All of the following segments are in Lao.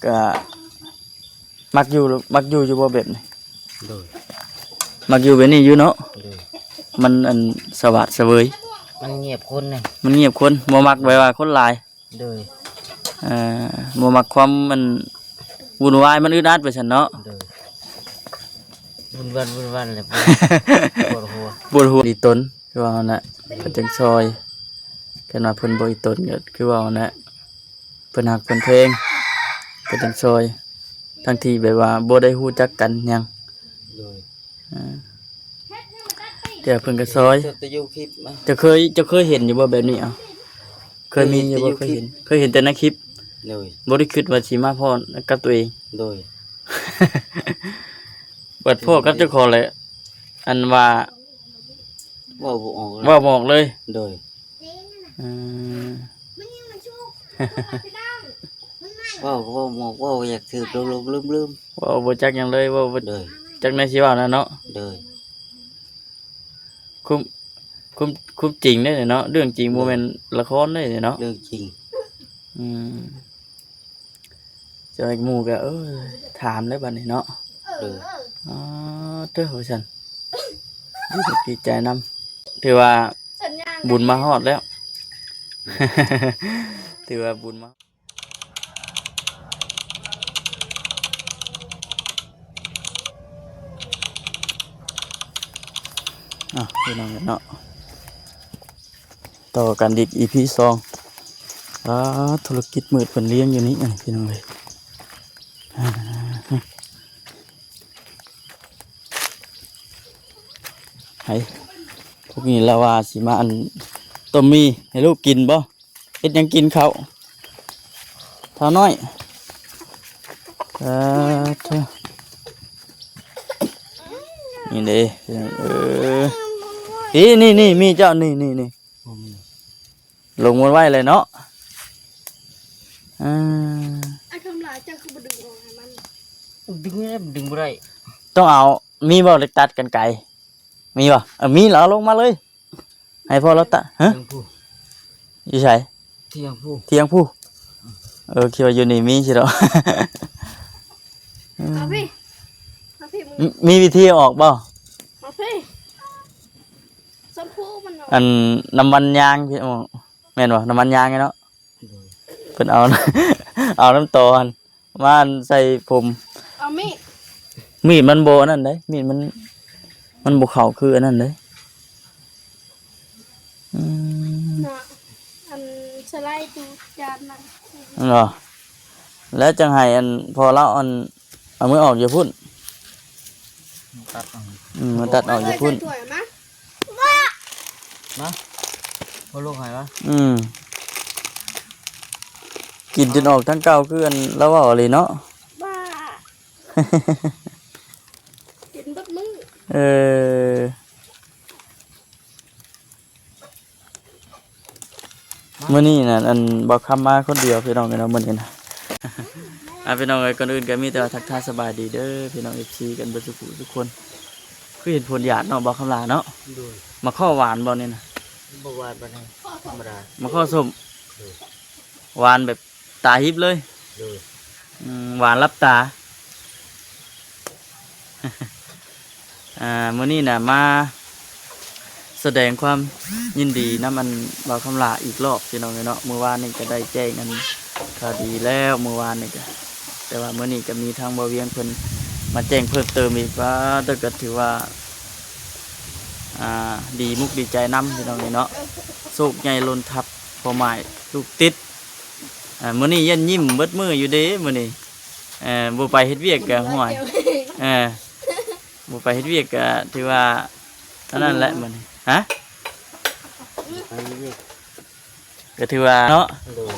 ກະມັກຢູ່ ມັກຢູ່ຢູ່ບໍ່ແບບນີ້? ໂດຍ ມັກຢູ່ແບບນີ້ຢູ່ເນາະ? ໂດຍ ມັນອັນສະຫວາດສະເຫວີຍ ມັນງຽບຄົນນະ ມັນງຽບຄົນ ບໍ່ມັກແບບວ່າຄົນຫຼາຍ. ໂດຍ ເອີ ບໍ່ມັກຄວາມມັນວຸ່ນວາຍ ມັນອຶດອັດວ່າຊັ້ນເນາະ? ໂດຍ ວຸ່ນວັນວຸ່ນວັນແຫຼະ ປວດຫົວ ປວດຫົວ ອີ່ຕົນ ຄືວ່າຫັ້ນນະ ເພິ່ນຈຶ່ງຊ່ອຍ ຄັນວ່າເພິ່ນບໍ່ອີ່ຕົນກໍຄືວ່າຫັ້ນນະ ເພິ່ນຮັກເພິ່ນແພງ ເພິ່ນຈຶ່ງຊ່ອຍ ທັງທີ່ແບບວ່າບໍ່ໄດ້ຮູ້ຈັກກັນຫຍັງ. ໂດຍ ເອີ ແຕ່ເພິ່ນກໍຊ່ອຍ ເຈົ້າເຄີຍ ເຈົ້າເຄີຍເຫັນຢູ່ບໍ່ແບບນີ້? ເອົ້າ ເຄີຍມີຢູ່ບໍ່? ເຄີຍເຫັນ ເຄີຍເຫັນແຕ່ໃນຄລິບ. ໂດຍ ບໍ່ໄດ້ຄິດວ່າຊິມາພໍ້ກັບຕົວເອງ. ໂດຍ ບັດພໍ້ກັບເຈົ້າຂອງແຫຼະ ອັນວ່າ ເວົ້າບໍ່ອອກເລີຍ ເວົ້າບໍ່ອອກເລີຍ. ໂດຍ ເອີ ເວົ້າກໍເວົ້າບໍ່ອອກ ເວົ້າຢາກຖືກຫຼົງໆລືມໆ ເວົ້າບໍ່ຈັກຫຍັງເລີຍ ເວົ້າບໍ່ ໂດຍ ຈັກແນວຊິເວົ້ານັ້ນເນາະ. ໂດຍ ຄວາມ ຄວາມ ຄວາມຈິງເດ້ເນາະ ເລື່ອງຈິງ ໂດຍ ບໍ່ແມ່ນລະຄອນເດ້ເນາະ ເລື່ອງຈິງ. ອືມ ເຈົ້າ ໝູ່ກໍ ເອີ ຖາມແລ້ວບັດນີ້ເນາະ. ໂດຍ ອໍ ເດີ ວ່າຊັ້ນ ດີໃຈນຳ ຖືວ່າບຸນມາຮອດແລ້ວ ຖືວ່າບຸນມາ ອ້າວ ພີ່ນ້ອງເນາະ ຕໍ່ກັນອີກ ອີພີສອງ. ອ່າ ທຸລະກິດມືດເພິ່ນລ້ຽງຢູ່ນີ້ ພີ່ນ້ອງເອີຍ. ໃຫ້ ພວກນີ້ລາວວ່າຊິມາອັນ ຕົ້ມໝີ່ໃຫ້ລູກກິນບໍ່? ເຮັດຫຍັງກິນເຂົ້າ ທ້າວນ້ອຍ? ເອີ ເທີ ນີ້ເດ້ ເອີ ນີ້ ນີ້ ນີ້ ມີເຈົ້າ ນີ້ ນີ້ ນີ້ ລົງມາໄວ້ເລີຍເນາະ. ອ່າ ອ້າຍຄຳຫຼາຍ ເຈົ້າຄືບໍ່ດຶງອອກໃຫ້ມັນ? ດຶງ ດຶງບໍ່ໄດ້ ຕ້ອງເອົາ ມີບໍ່ເຫຼັກຕັດ ກັນໄກ ມີບໍ່? ເອີ ມີ ເອົາລົງມາເລີຍ ໃຫ້ພໍ່ລາວຕະ ຮະ ທຽງພູ ຢູ່ໃສ? ທຽງພູ ທຽງພູ. ເອີ ຄິດວ່າຢູ່ນີ້ມີຊິດອກ. ເອົາພີ້ ເອົາພີ້ ມີ ມີວິທີອອກບໍ່? ເອົາພີ້ ຊົມພູມັນເນາະ ອັນນ້ຳມັນຍາງພີ້ ໂອ້ ແມ່ນບໍ່? ນ້ຳມັນຍາງເນາະ. ໂດຍ ເພິ່ນເອົາ ເອົານ້ຳຕອນ ມາອັນໃສ່ຜົມ ເອົາມີດ ມີດມັນບໍ່ອັນນັ້ນເດ້ ມີດມັນ ມັນບໍ່ເຂົ້າຄືອັນນັ້ນເດ້. ອືມ ເນາະ ອັນສະໄລຕູຈານນັ້ນ ເນາະ ແລ້ວຈັ່ງໃຫ້ອັນພໍ່ລາວອັນ ເອົາມືອອກຢູ່ພຸ້ນ ຕັດເອົາ ອືມ ມາຕັດອອກຢູ່ພຸ້ນ ເອົາໃສ່ຖ້ວຍມາ ມາ ພໍ່ລູກໃຫ້ມາ. ອືມ ກິນຈົນອອກທາງເກົ່າ ຄືອັນລາວເວົ້າອີ່ຫຼີເນາະ. ບ້າ ກິນເບິດມື້. ເອີ ມື້ນີ້ນະ ອັນ ບ່າວຄຳມາຄົນດຽວ ພີ່ນ້ອງເອີຍເນາະ ມື້ນີ້ນະ. ອ່າ ພີ່ນ້ອງເອີຍ ກ່ອນອື່ນກໍມີແຕ່ວ່າທັກທາຍສະບາຍດີເດີ ພີ່ນ້ອງເອັຟຊີກັນເບິດທຸກຜູ້ທຸກຄົນ. ຄືເຫັນຜົນຢາດເນາະ ບ່າວຄຳຫຼາເນາະ. ໂດຍ ໝາກເຂົ້າຫວານບໍ່ນີ້ນະ? ບໍ່ຫວານປານໃດ ທຳມະດາ. ໝາກເຂົ້າສົ້ມ. ໂດຍ ຫວານແບບ ຕາຮິບເລີຍ. ໂດຍ ອືມ ຫວານຫຼັບຕາ. ອ່າ ມື້ນີ້ນະມາສະແດງຄວາມຍິນດີນຳອັນບ່າວຄຳຫຼາອີກລອບ ພີ່ນ້ອງເອີຍເນາະ. ມື້ວານນີ້ກໍໄດ້ແຈ້ງອັນຂ່າວດີແລ້ວ ມື້ວານນີ້ກໍ ແຕ່ວ່າມື້ນີ້ກໍມີທາງບ່າວວຽງເພິ່ນມາແຈ້ງເພີ່ມເຕີມອີກ. ວ່າແຕ່ກໍຖືວ່າ ອ່າ ດີມຸກດີໃຈນຳ ພີ່ນ້ອງເອີຍເນາະ. ໂຊກໃຫຍ່ລົ້ນທັບ ພໍ່ໝ້າຍລູກຕິດ. ອ່າ ມື້ນີ້ຢ້ານຍິ້ມເບິດມື້ຢູ່ເດ້ມື້ນີ້. ເອີ ບໍ່ໄປເຮັດວຽກກະ ຫ້ວຍ ເອີ ບໍ່ໄປເຮັດວຽກກະຖືວ່າອັນນັ້ນແຫຼະມື້ນີ້. ຮະ? ໄປວຽກ ກະຖືວ່າເນາະ. ໂດຍ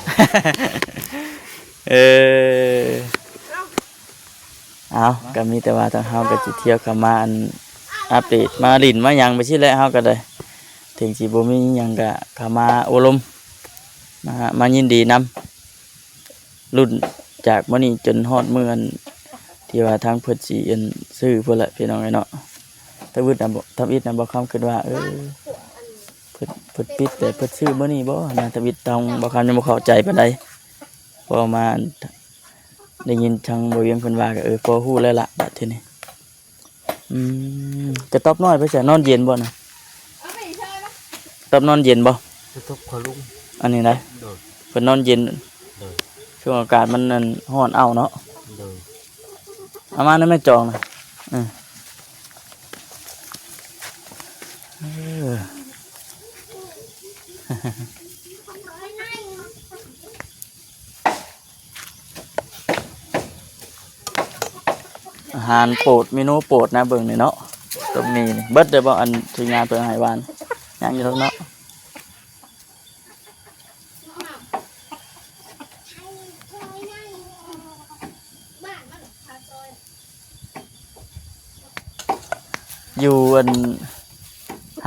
ເອີ ເອົາ ກະມີແຕ່ວ່າທາງເຮົາກະຊິທຽວເຂົ້າມາອັນອັບເດດ ມາຫຼິ້ນມາຫຍັງໄປຊີ້ແຫຼະ ເຮົາກະໄດ້ ເຖິງຊິບໍ່ມີຫຍັງກະເຂົ້າມາໂອ້ລົມ ມາ ມາຍິນດີນຳ ລຸ້ນຈາກມື້ນີ້ຈົນຮອດມື້ອັນທີ່ວ່າທາງເພິ່ນຊິອັນຊື້ພຸ້ນແຫຼະ ພີ່ນ້ອງເອີຍເນາະ. ທຳອິດນະ ທຳອິດນະ ບ່າວຄຳຄິດວ່າ ເອີ ເພິ່ນ ເພິ່ນປິດ ແຕ່ເພິ່ນຊື້ມື້ນີ້ບໍ່ນະ? ທຳອິດທາງບ່າວຄຳຍັງບໍ່ເຂົ້າໃຈປານໃດ ເພາະວ່າມາ ໄດ້ຍິນທາງບ່າວວຽງເພິ່ນວ່າກໍ ເອີ ພໍຮູ້ແລ້ວລະບາດທີນີ້. ອືມ ກະຕອບນ້ອຍໄປໃສ? ນອນເຢັນບໍ່ນະ? ຕອບນອນເຢັນບໍ່? ກະຕອບຂະລຸງ ອັນນີ້ນະ. ໂດຍ. ເພິ່ນນອນເຢັນ. ໂດຍ. ຊ່ວງອາກາດມັນ ອັນ ຮ້ອນເອົ້າເນາະ. ໂດຍ. ເອົາມານຳແມ່ຈອງນະ. ເອີ ເອີ. ອາຫານໂປດ ເມນູໂປດນະ ເບິ່ງນີ້ເນາະ. ຕົ້ມໝີ່ນີ້ເບິດແລ້ວບໍ່? ອັນທີມງານເພິ່ນໃຫ້ຫວານ ຍັງຢູ່ເນາະ. ຢູ່ ອັນ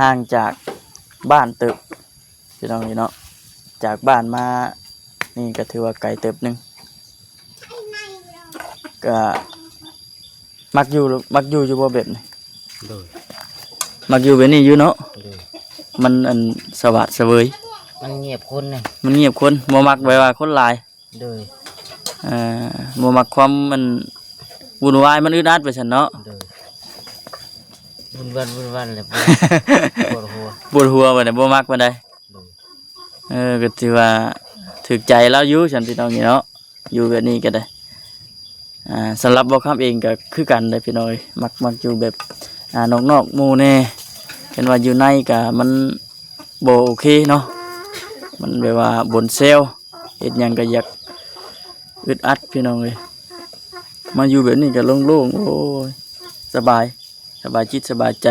ຫ່າງຈາກບ້ານເຕີບ ພີ່ນ້ອງເອີຍເນາະ. ຈາກບ້ານມານີ້ກໍຖືວ່າໄກເຕີບໜຶ່ງ. ກໍມັກຢູ່ ມັກຢູ່ຢູ່ບໍ່ແບບນີ້? ໂດຍ. ມັກຢູ່ແບບນີ້ຢູ່ເນາະ. ໂດຍ. ມັນ ອັນ ສະຫວາດສະເຫວີຍ. ມັນງຽບຄົນນະ. ມັນງຽບຄົນ ບໍ່ມັກແບບວ່າຄົນຫຼາຍ. ໂດຍ. ເອີ ບໍ່ມັກຄວາມ ມັນວຸ່ນວາຍ ມັນອຶດອັດວ່າຊັ້ນເນາະ. ໂດຍ. ວຸ່ນວາຍ ວຸ່ນວາຍແລ້ວ ປວດຫົວ ປວດຫົວບັດນີ້ ບໍ່ມັກປານໃດ. ໂດຍ. ເອີ ກໍຖືວ່າຖືກໃຈລາວຢູ່ຊັ້ນ ພີ່ນ້ອງເອີຍເນາະ. ຢູ່ແບບນີ້ກໍໄດ້. ອ່າ ສຳລັບບ່າວຄຳເອງກໍຄືກັນເດ້ພີ່ນ້ອງເອີຍ ມັກ ມັກຢູ່ແບບ ອ່າ ນອກໆໝູ່ແດ່. ເຫັນວ່າຢູ່ໃນກໍມັນບໍ່ໂອເຄເນາະ ມັນແບບວ່າບົນແຊວ ເຮັດຫຍັງກໍຢາກອຶດອັດ ພີ່ນ້ອງເອີຍ. ມາຢູ່ແບບນີ້ກໍໂລ່ງໆ ໂອ້ຍ ສະບາຍ ສະບາຍຈິດສະບາຍໃຈ.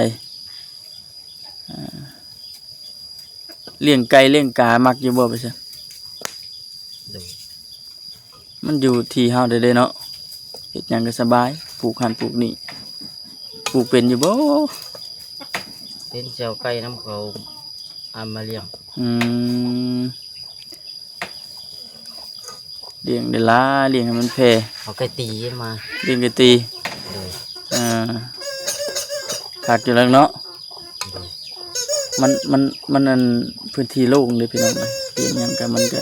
ອ່າ ລ້ຽງໄກ່ລ້ຽງກາມັກຢູ່ບໍ່ ໄປຊັ້ນ? ໂດຍ. ມັນຢູ່ທີ່ເຮົາໄດ້ເດ້ເນາະ ເຮັດຫຍັງກໍສະບາຍ ປູກຫັ້ນປູກນີ້. ປູກເປັນຢູ່ບໍ່? ເປັນ ຊິເອົາໄກ່ນຳເຂົາ ເອົາມາລ້ຽງ. ອືມ. ລ້ຽງໄດ້ຫຼາຍ ລ້ຽງໃຫ້ມັນແຜ່ ເອົາໄກ່ຕີມາ ລ້ຽງໄກ່ຕີ. ໂດຍ. ເອີ ຄັກຢູ່ແລ້ວເນາະ. ໂດຍ. ມັນ ມັນ ມັນ ອັນ ພື້ນທີ່ໂລ່ງເດ້ພີ່ນ້ອງເອີຍ ເປັນຫຍັງກໍມັນກໍ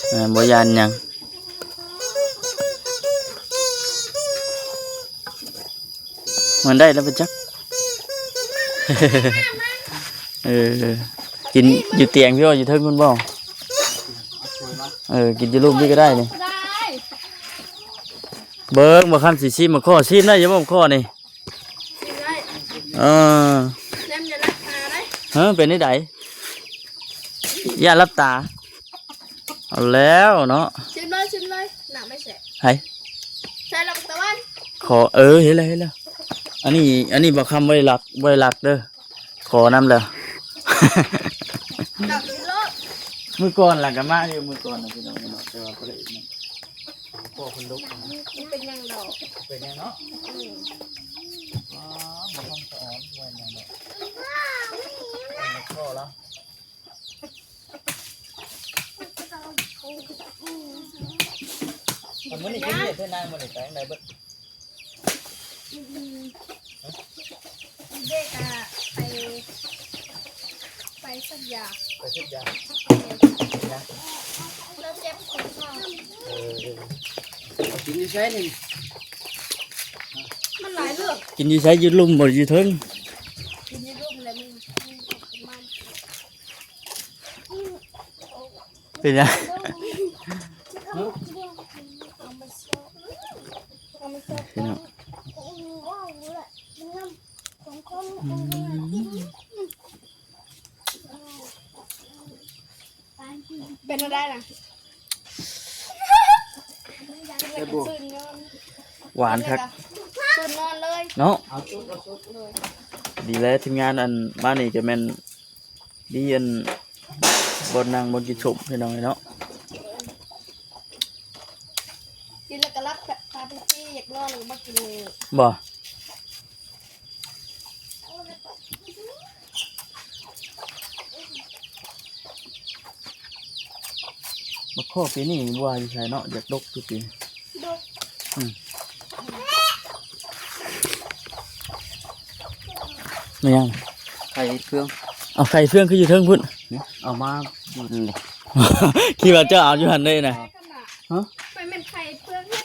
ເອີ ບໍ່ຢ້ານຫຍັງ. ມັນໄດ້ແລ້ວປະຈັກ. ເອີ ກິນຢູ່ຕຽງພີ້ບໍ່ ຢູ່ເທິງພຸ້ນບໍ່? ເອີ ກິນຢູ່ລຸ່ມພີ້ກໍໄດ້ນີ້. ເບິ່ງ ບໍ່ຄັນຊິຊີມໝາກຂໍ້ ຊີມໄດ້ຢູ່ບໍ່ໝາກຂໍ້ນີ້? ເອີ ແນມຢ່າລັບຕາໄດ໋. ເອີ ເປັນແນວໃດ? ຢ່າລັບຕາ. ເອົາແລ້ວເນາະ ຊິມເລີຍ ຊິມເລີຍ ນ້ຳໄມ່ແຊະ. ໃຜ? ໃສ່ລະຕາວັນ ຂໍ ເອີ ເຫັນແລ້ວ ເຫັນແລ້ວ. ອັນນີ້ ອັນນີ້ບໍ່ຄຳບໍ່ໄດ້ລັກ ບໍ່ໄດ້ລັກເດີ ຂໍນຳແລ້ວ. ມື້ກ່ອນລະກໍມາຢູ່ ມື້ກ່ອນນະ ພີ່ນ້ອງເນາະ ແຕ່ວ່າບໍ່ໄດ້ ພໍ່ເພິ່ນລຸກ ມັນເປັນຫຍັງດອກ ເປັນຫຍັງເນາະ. ອືມ ວ້າ ບໍ່ຄຳສະອອນ ບໍ່ຫຍັງດອກ ເປັນພໍ່ລະ. ມື້ນີ້ຄືວຽກເຮັດນານມື້ນີ້ໄປທາງໃດເບິດ? ເດັກອະໄປ ໄປສັກຢາ ໄປສັກຢາ. ເອີ ເຮົາເຈັບຂົນເຂົາ. ເອີ ກິນຢູ່ໃສນີ້? ມັນຫຼາຍເລື່ອງ. ກິນຢູ່ໃສ? ຢູ່ລຸ່ມບໍ່? ຢູ່ເທິງ? ກິນຢູ່ລຸ່ມແຫຼະ ມັນ ມັນ ເປັນຫຍັງ? ພີ່ນ້ອງ ອືມ ເປັນແນວໃດນະ? ຫວານຄັກ ຕື່ນນອນເລີຍເນາະ. ດີແລ້ວ ທີມງານ ອັນ ມານີ້ກໍແມ່ນ ມີອັນ ບ່ອນນັ່ງບ່ອນກິນສົ້ມ ພີ່ນ້ອງເອີຍເນາະ. ກິນແລ້ວກໍຫຼັບຄາເຟ ຢາກນອນກໍບໍ່ກິນເລີຍ. ບໍ່? ບັກຂໍ້ປີນີ້ບໍ່ວ່າຢູ່ໃສເນາະ ຢາກດົກຢູ່ປີນີ້. ອືມ ແມ່ນຫຍັງ? ໄຂ່ເຟືອງ. ເອົາໄຂ່ເຟືອງຄືຢູ່ເທິງພຸ້ນ? ເອົາມາຢູ່ນັ້ນເດ້. ຄິດວ່າເຈົ້າເອົາຢູ່ຫັ້ນເດ້ນະ. ຮະ? ໄປແມ່ນໄຂ່ເຟືອງເຮັດ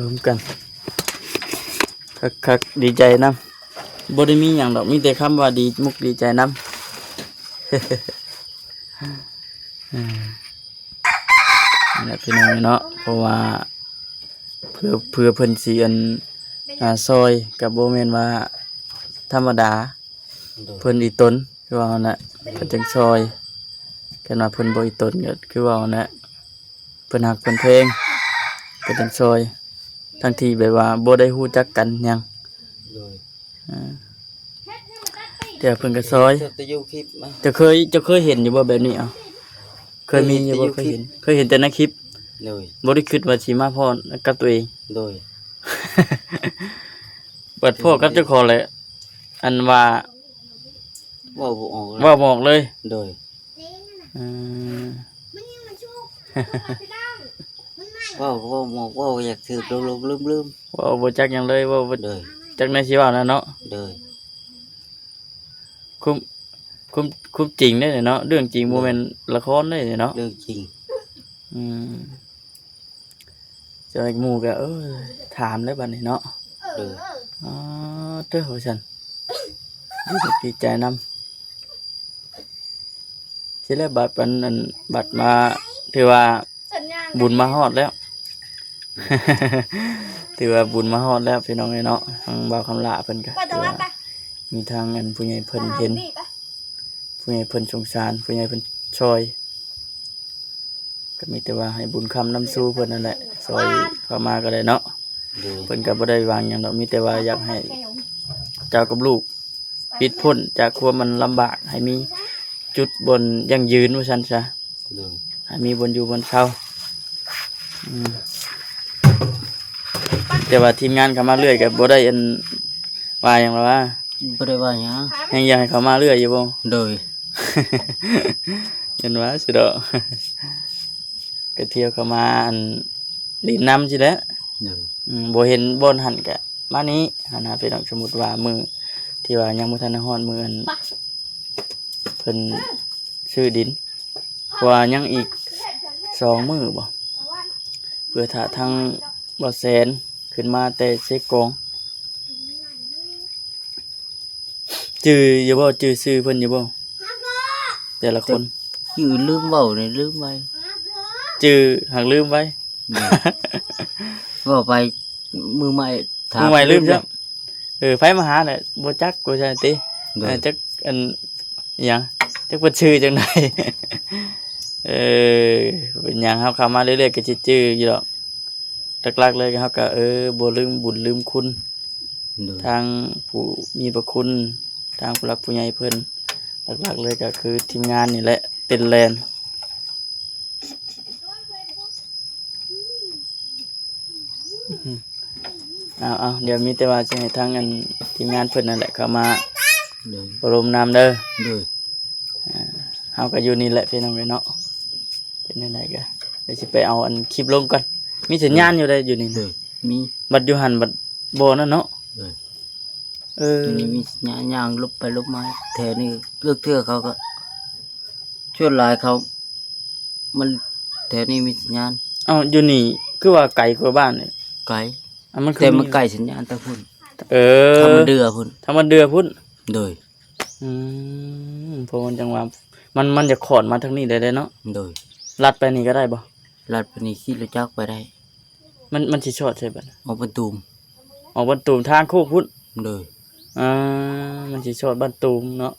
ລວມກັນ ຄັກໆ ດີໃຈນຳ. ບໍ່ໄດ້ມີຫຍັງດອກ ມີແຕ່ຄຳວ່າດີມຸກດີໃຈນຳ. ເອີ ນັ້ນແຫຼະພີ່ນ້ອງເນາະ ເພາະວ່າເພື່ອ ເພື່ອເພິ່ນຊິອັນ ອ່າ ຊ່ອຍ ກໍບໍ່ແມ່ນວ່າທຳມະດາ. ໂດຍ ເພິ່ນອີ່ຕົນ ຄືວ່າຫັ້ນແຫຼະ ເພິ່ນຈຶ່ງຊ່ອຍ. ຄັນວ່າເພິ່ນບໍ່ອີ່ຕົນກໍຄືວ່າຫັ້ນແຫຼະ ເພິ່ນຮັກເພິ່ນແພງ ເພິ່ນຈຶ່ງຊ່ອຍ ທັງທີ່ແບບວ່າບໍ່ໄດ້ຮູ້ຈັກກັນຫຍັງ. ໂດຍ ອ່າ ແຕ່ເພິ່ນກໍຊ່ອຍ. ເຈົ້າ ແຕ່ຢູ່ຄລິບມາ ເຈົ້າເຄີຍ ເຈົ້າເຄີຍເຫັນຢູ່ບໍ່ແບບນີ້? ເອົ້າ ເຄີຍມີຢູ່ບໍ່? ເຄີຍເຫັນ ເຄີຍເຫັນແຕ່ໃນຄລິບ. ໂດຍ ບໍ່ໄດ້ຄິດວ່າຊິມາພໍ້ກັບຕົວເອງ. ໂດຍ ບັດພໍ້ກັບເຈົ້າຂອງແຫຼະ ອັນວ່າ ເວົ້າບໍ່ອອກເລີຍ ເວົ້າບໍ່ອອກເລີຍ. ໂດຍ ເອີ ເວົ້າກໍເວົ້າບໍ່ອອກ ເວົ້າຢາກຖືກຫຼົງໆລືມໆ ເວົ້າບໍ່ຈັກຫຍັງເລີຍ ເວົ້າບໍ່ ໂດຍ ຈັກແນວຊິເວົ້ານະເນາະ. ໂດຍ ຄວາມ ຄວາມ ຄວາມຈິງເດ້ເນາະ ເລື່ອງຈິງ ໂດຍ ບໍ່ແມ່ນລະຄອນເດ້ເນາະ ເລື່ອງຈິງ. ອືມ ເຈົ້າ ໝູ່ກໍ ເອີ ຖາມແລ້ວບັດນີ້ເນາະ. ໂດຍ ອໍ ເດີ ວ່າຊັ້ນ ດີ ດີໃຈນຳ. ຊິແລ້ວບັດ ອັນ ອັນ ບັດມາ ຖືວ່າບຸນມາຮອດແລ້ວ ຖືວ່າບຸນມາຮອດແລ້ວພີ່ນ້ອງເອີຍເນາະ. ທາງບ່າວຄຳຫຼ້າເພິ່ນກໍຖືວ່າມີທາງ ອັນ ຜູ້ໃຫຍ່ເພິ່ນເຫັນ ຜູ້ໃຫຍ່ເພິ່ນສົງສານ ຜູ້ໃຫຍ່ເພິ່ນຊ່ອຍ ກໍມີແຕ່ວ່າໃຫ້ບຸນຄ້ຳນຳຊູເພິ່ນນັ້ນແຫຼະ ຊ່ອຍເຂົ້າມາກໍໄດ້ເນາະ. ໂດຍ ເພິ່ນກໍບໍ່ໄດ້ຫວັງຫຍັງດອກ ມີແຕ່ວ່າຢາກໃຫ້ເຈົ້າກັບລູກຫຼຸດພົ້ນຈາກຄວາມມັນລຳບາກ ໃຫ້ມີຈຸດບ່ອນຢັ້ງຢືນວ່າຊັ້ນຊະ. ໂດຍ ໃຫ້ມີບ່ອນຢູ່ບ່ອນເຊົາ. ອືມ ແຕ່ວ່າທີມງານເຂົ້າມາເລື້ອຍກໍບໍ່ໄດ້ ອັນ ວ່າຫຍັງລະຫວາ? ບໍ່ໄດ້ວ່າຫຍັງ ແຮ່ງຢາກໃຫ້ເຂົ້າມາເລື້ອຍຢູ່ບໍ່? ໂດຍ ເຫັນວ່າຊິດອກ ກໍທ່ຽວເຂົ້າມາ ອັນ ຫຼິ້ນນຳຊີ້ແຫຼະ. ໂດຍ ອືມ ບໍ່ເຫັນບ່ອນຫັ້ນກະມານີ້ຫັ້ນນະພີ່ນ້ອງ. ສົມມຸດວ່າມື້ທີ່ວ່າຍັງບໍ່ທັນໄດ້ຮອດມື້ ອັນ ເພິ່ນຊື້ດິນ ເພາະວ່າຍັງອີກສອງມື້ບໍ ເພື່ອຖ້າທາງບ່າວແສນຂຶ້ນມາແຕ່ເຊກອງ. ຈື່ຢູ່ບໍ່? ຈື່ຊື່ເພິ່ນຢູ່ບໍ່? ແຕ່ລະຄົນ ຈື່ລືມເວົ້ານີ້ ລືມໄວ. ຈື່ຫາກລືມໄວ. ແມ່ນ ເວົ້າໄປມືໃໝ່ ຖາມ ມືໃໝ່ລືມ ລືມແລ້ວ. ເອີ ໃຜມາຫາແຫຼະ ບໍ່ຈັກວ່າຊັ້ນຕິ. ໂດຍ ເອີ ຈັກ ອັນ ອີຫຍັງ ຈັກເພິ່ນຊື່ຈັ່ງໃດ. ເອີ ເປັນຫຍັງ ເຮົາເຂົ້າມາເລື້ອຍໆກໍຊິຈື່ຢູ່ດອກ. ຫຼັກໆເລີຍເຮົາກໍ ເອີ ບໍ່ລືມບຸນລືມຄຸນ ໂດຍ ທາງຜູ້ມີພະຄຸນ ທາງຜູ້ຫຼັກຜູ້ໃຫຍ່ເພິ່ນ. ຫຼັກໆເລີຍກໍຄືທີມງານນີ້ແຫຼະເປັນແລນ. ເອົາໆ ດຽວມີແຕ່ວ່າຊິໃຫ້ທາງ ອັນ ທີມງານເພິ່ນນັ້ນແຫຼະເຂົ້າມາ ໂດຍ ໂອ້ລົມນຳເດີ. ໂດຍ ອ່າ ເຮົາກໍຢູ່ນີ້ແຫຼະພີ່ນ້ອງເອີຍເນາະ. ເປັນຈັ່ງໃດກໍດຽວຊິໄປເອົາ ອັນ ຄລິບລົງກ່ອນ. ມີສັນຍານຢູ່ໃດ໋ ຢູ່ນີ້ນະ. ໂດຍ ມີ ບັດຢູ່ຫັ້ນບັດບໍ່ນັ້ນເນາະ. ໂດຍ ເອີ ຢູ່ນີ້ມີສັນຍານ ຍ່າງຫຼົບໄປຫຼົບມາແຖວນີ້. ເທື່ອເຂົາກໍ ສ່ວນຫຼາຍເຂົາ ມັນ ແຖວນີ້ມີສັນຍານ. ເອົ້າ ຢູ່ນີ້ຄືວ່າໄກກວ່າບ້ານນີ້? ໄກ ອ່າ ມັນຄື ແຕ່ມັນໃກ້ສັນຍານແຕ່ພຸ້ນ. ເອີ ທາງມັນເດືອພຸ້ນ ທາງມັນເດືອພຸ້ນ. ໂດຍ ອືມ ເພາະມັນຈັ່ງວ່າ ມັນ ມັນຈະຂອນມາທາງນີ້ໄດ້ເນາະ. ໂດຍ ລັດໄປນີ້ກໍໄດ້ບໍ່? ລັດໄປນີ້ຂີ່ລົດຈັກໄປໄດ້. ມັນ ມັນຊິຊອດໃສບັດ? ອອກບ້ານຕູມ ອອກບ້ານຕູມທາງໂຄກພຸ້ນ. ໂດຍ ອ່າ ມັນຊິຊອດບ້ານຕູມເນາະ.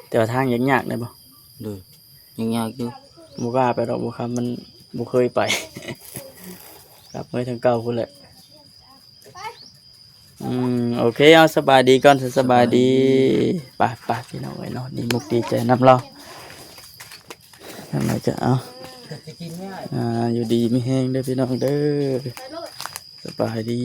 ແຕ່ວ່າທາງຍາກໆ ໄດ້ບໍ່? ໂດຍ ຍາກໆ ຢູ່ ບໍ່ກ້າໄປດອກ ບໍ່ຄຳ ມັນບໍ່ເຄີຍໄປ. ກັບເມືອທາງເກົ່າພຸ້ນແຫຼະ. ອືມ ໂອເຄ ເອົາ ສະບາຍດີກ່ອນ ສະບາຍດີ. ສະບາຍດີ ໄປໆ ພີ່ນ້ອງເອີຍເນາະ ດີມຸກດີໃຈນຳລາວ. ຈັ່ງໃດກໍເອົາ ອ່າ ຢູ່ດີມີແຮງເດີພີ່ນ້ອງເດີ. ສະບາຍດີ.